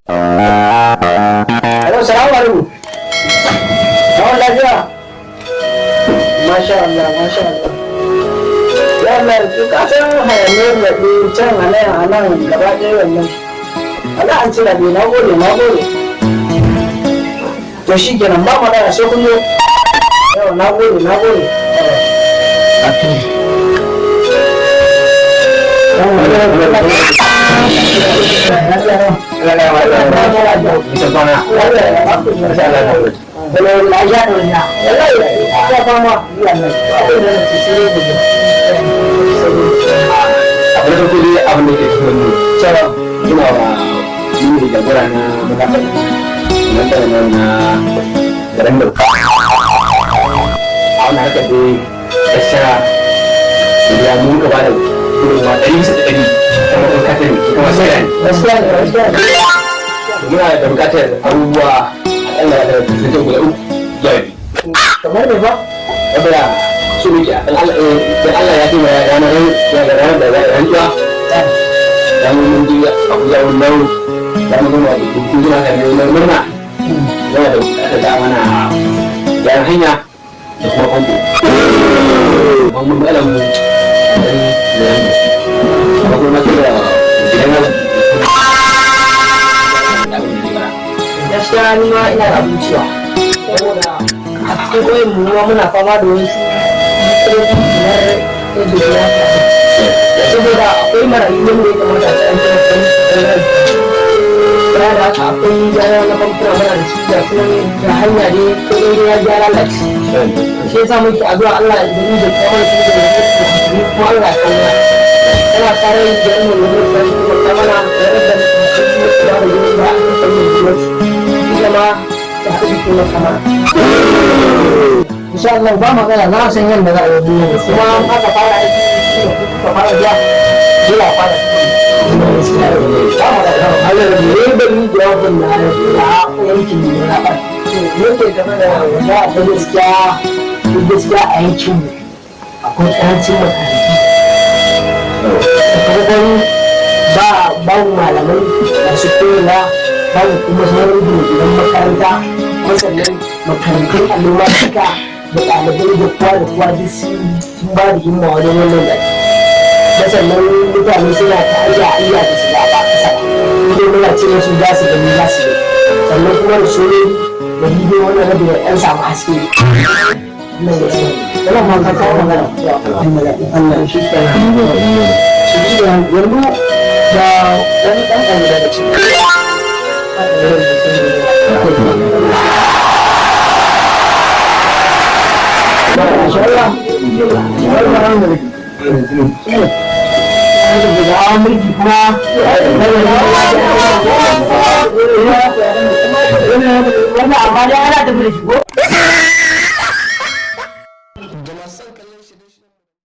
Hello, salamu alaikum. Hawan lafiya? Masha Allah, masha Allah. Ya Allah, ka san hayaniyar zaɓe can a nan a nan gaba ɗaya wannan. Allah an ci zaɓe, na gode, na gode. To shi kenan, ba magana, sai kun zo. Yawa, na gode, na gode. Abu na farko dai, abin da ke cikin mu cewa ina wa ni ne jagora na mazaɓar nan na garin da a wannan harkar dai, gaskiya ya mun gaba da gudunmawa 100% kuma kun ka sani kuma sai ne. Gaskiya ne, gaskiya ne. Muna da buƙatar abubuwa akalla da sun kai guda uku zuwa biyu. Kamar me ba? Saboda su muke a Allah, dan Allah ya kai ranar ranar da za a rantsuwa, dan mun ji Abuja wannan za mu gama da dukkan zuwa kan na murna. Yana da buƙatar da mana gyaran hanya da kuma famfo. Kuma mun matsalar mu dan da amma kuma na da gidan da abin da bara. Gaskiya ni ma ina da abin cewa. Saboda a cikin ƙauyen mu ma muna fama da wasu matsaloli kamar yadda ya saboda akwai marayu wanda ya kamata a ci an taimaka musu ɗan. Baya da haka, akwai gyara na famfuna muna da su da sunan da hanya dai ko dai ya gyara lalace. Shi yasa muke addu'a Allah ya gani da kuma su da mutum kuma Allah ya kawo mana. Yana sa rai da mu ne da su taimaka mana da yadda mutum da da yin da aka sani gwamnati ita ma ta haɗu su taimaka mana. Insha Allah, ba magana, za a san yadda za a yi wannan. Kuma aka fara aiki shi ne kuka fara biya, dole a fara. Ba magana. Allah ne ban yi jawabin na na yankin ne na ba yake game da wanda a gaskiya gaskiya a yankin mu akwai karancin makarantu, sakamakon ba babu malamai masu koyarwa, babu kuma sauran gine-ginen makaranta. Kuma sannan makarantun allo ma duka da ɗalibai da kowa da kowa duk sun ba da himma wajen wannan zaɓe. Da sannan mutane suna ta ayya ayya da su zaɓa ƙasa ba, dai muna ce musu za su gani, za su gani. Sannan kuma da sojoji da bidiyo wannan rabi da ɗan samu haske nan da su Wannan ma ka kawo magana. Allah shi kenan, shi kenan. Yanzu da wani ɗan abu daga ciki. Masha Allah. Da mulki kuma wannan, amma dai ana tafi da shi ko?